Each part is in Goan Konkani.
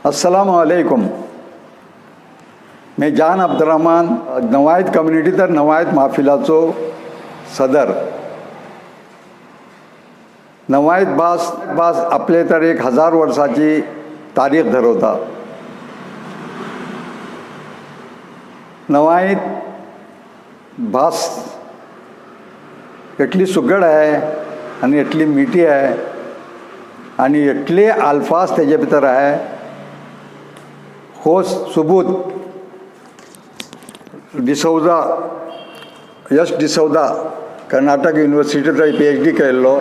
अस्सलाम वालेकुम. मी जान अब्दुलरहमान, नवायत कम्युनिटी तर नवायत माहफिलाचो सदर. नवायत भास भास आपले तर 1000 वर्साची तारीख धरवता. नवायत भास एटली सुगड आहे आनी एटली मिठी आहे आनी एटले आल्फाज तेजे भितर आहे. हो सुबूत डिसौजा, यश डिसौजा, कर्नाटक युनिवर्सिटींत PhD केल्लो,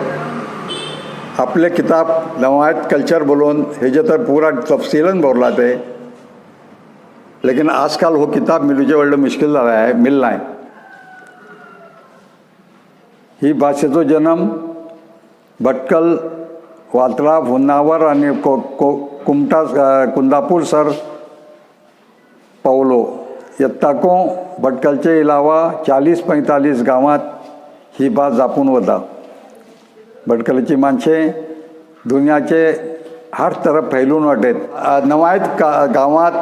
आपले किताब नवायत कल्चर बरोवन हेजे तर पुरा तफसिलान बरयलां तें. लेकिन आजकाल हो किताब मेळुचें व्हडलें मुश्कील जालां आहे, मेळनाय. ही भाशेचो जन्म भटकल, वात्रा, होन्नावर आनी कुमटा, कुंदापूर सर पावलो. येत्ताको भटकलचे इलावा 40-45 गांवांत ही भास जापून वता. भटकलची मानशें दुनियाचे हर तरफ फैलून वाटेत. नवायत गांवांत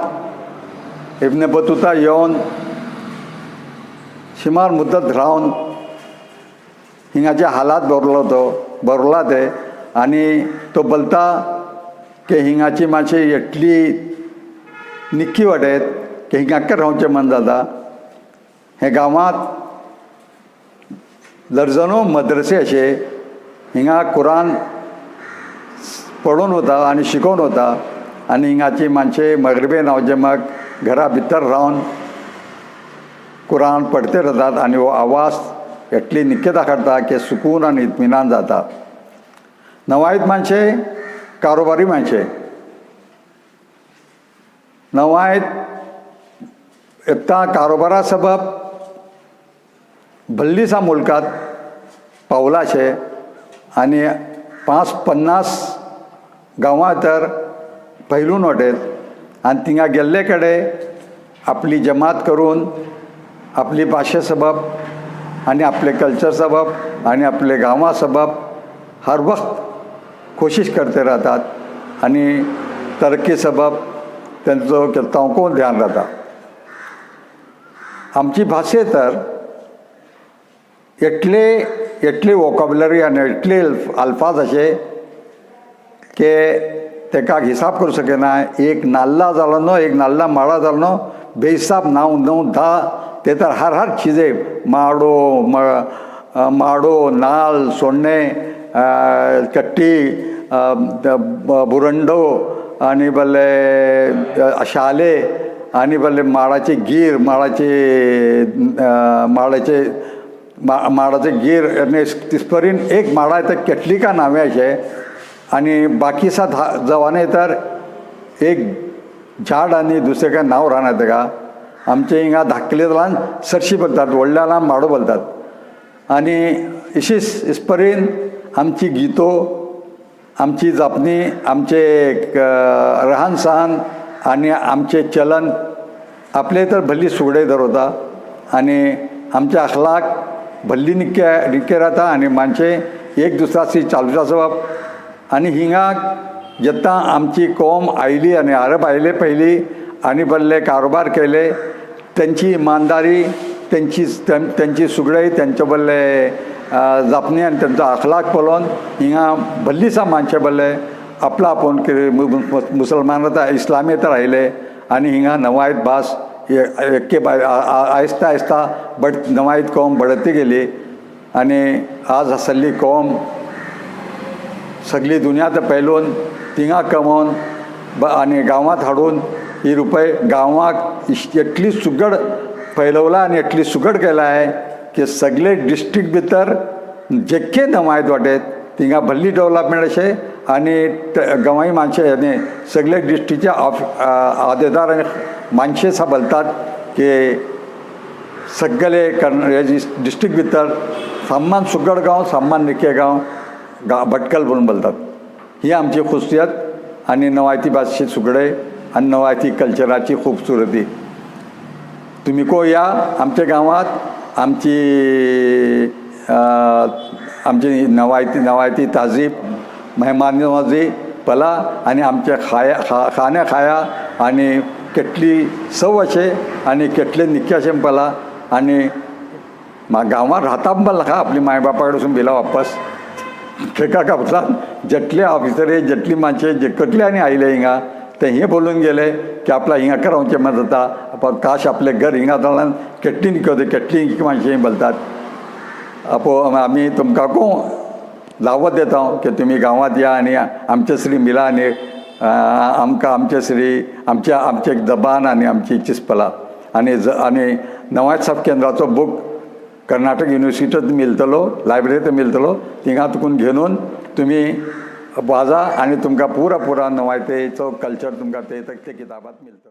इब्ने बतुता येवन शिमार मुद्दत रावन हिंगाचे हालात बरलो, तो बरला ते. आनी तो बलता की हिंगाची मातशी एटली निक्की वाटेत की हिंगाक रावचें मन जाता. हे गांवांत दर्जनो मद्रसे अशे हिंगा कुरान पडून वता आनी शिकोवन वता. आनी हिंगाची मानशे मगरबे नांवचे मग घरा भितर रावन कुरान पडते राहतात आनी हो आवाज एटली निक्केता काडटा की सुकून आनी इत्मिनान जाता. नवायत मानशे कारोबारी मानशे. नवायत एकता कारोबारा सबब भल्लीसा मुल्कात पावलाशे आनी 5-50 गांवां तर फैलून वाटेत. आनी थिंगा गेल्ले कडेन आपली जमात करून आपली भाशे सबब आनी आपले कल्चर सबब आनी आपले गांवां सबब हर वक्त कोशिश करते राहतात आनी तरक्की सबब तेंचो तांको ध्यान राहता. आमची भाशे तर एटले एटली वोकाबुलरी आनी एटले अल्फाज अशे की तेका हिसाब करूं शकना. एक नाल्ला जालो न्हू, एक नाल्ला माडा जालो न्हू, बेहिसाब 9 9 10 ते तर हर हर चिजे माडो, माडो, नाल, सोडणे, कट्टी, बुरंडो आनी बल्ले शाले आनी बल्ले माडाचे गीर, माडाचे माडाचे माडाचे गीर आनी तिसपरीन एक माडा तर केटली का नांवे अशें. आनी बाकी सा जवाने तर एक झाड आनी दुसरें काय नांव राहना तेका. आमचे हिंगा धाकले जाल्यान सरशी बोलतात, व्हडल्या जाल्यान माडो बोलतात. आनी इशीच इसपरीन आमची गितो, आमची जापणी, आमचे रहन सहन आनी आमचे चलन आपले तर भल्ली सुगडे दवरता आनी आमचे अखलाक भल्ली निक्के निक्के राहता आनी मानशे एक दुसऱ्याशी चालूच आसप. आनी हिंगा जेन्ना आमची कोम आयली आनी अरब आयले पयलीं आनी बल्ले कारोबार केले, तेंची इमानदारी, तेंची सुगडाई, तेंचे बल्ले जापणी आनी तेंचो अखलाक पळोवन हिंगा भल्लीसा मानशे बल्ले आपलो आपूण कितें मुसलमान आतां इस्लामी तर आयले आनी हिंगा नवायत भास एके आहिस्ता आहिस्ता बट नवायत कोम बडती गेली. आनी आज आसली कोम सगळी दुनिया तर पेलून थिंगा कमोवन आनी गांवांत हाडून ही रुपये गांवाक एटली सुगड फैलवला आनी एटली सुगड केला आहे की सगळे डिस्ट्रिक्ट भितर जेके नवायत वाटेत थिंगा भल्ली डेवलपमेंट अशें. आनी गवाई मानशे आनी सगळे डिस्ट्रिक्टचे ऑफ आदेदार आनी मानशे सा बोलतात की सगळे डिस्ट्रिक्ट भितर सामान सुगड गांव, सामान निके गांव भटकल म्हणून बोलतात. ही आमची खुसियत आनी नवायती भाशे सुगडे आनी नवायती कल्चराची खुबसुरती. तुमी को या आमच्या गांवांत, आमची आमची नवायती नवायती ताजीब, मेहमान नवाजी, पला आनी आमचे खाया खाण्या खाया आनी केटली सव अशें आनी केटले निक्के अशें पला आनी गांवांत राहता पला आपली माय बापा कडसून भिला वापस तेका कापसान जेटले ऑफिसर जेटली मातशे जे कसले आनी आयले हिंगा ते हे बोलून गेले की आपल्या हिंगा रावचें मत जाता आपण काश आपले घर हिंगा जाल्यान केटली निकते केटली मातशें बोलतात. आपो आमी तुमकां दावत देता की तुमी गांवांत या आनी आमचे श्री मिला आनी आमकां आमचे श्री आमच्या आमचे जबान आनी आमची चिसपला आनी आनी नवाज साब केंद्राचो बूक कर्नाटक युनिवर्सिटींत मेळटलो, लायब्ररींत मेळटलो. थिंगा तुकून घेवन तुमी वाजा आनी तुमकां पुरा पुरा नवायतेचो कल्चर तुमकां ते किताबांत मेळटलो.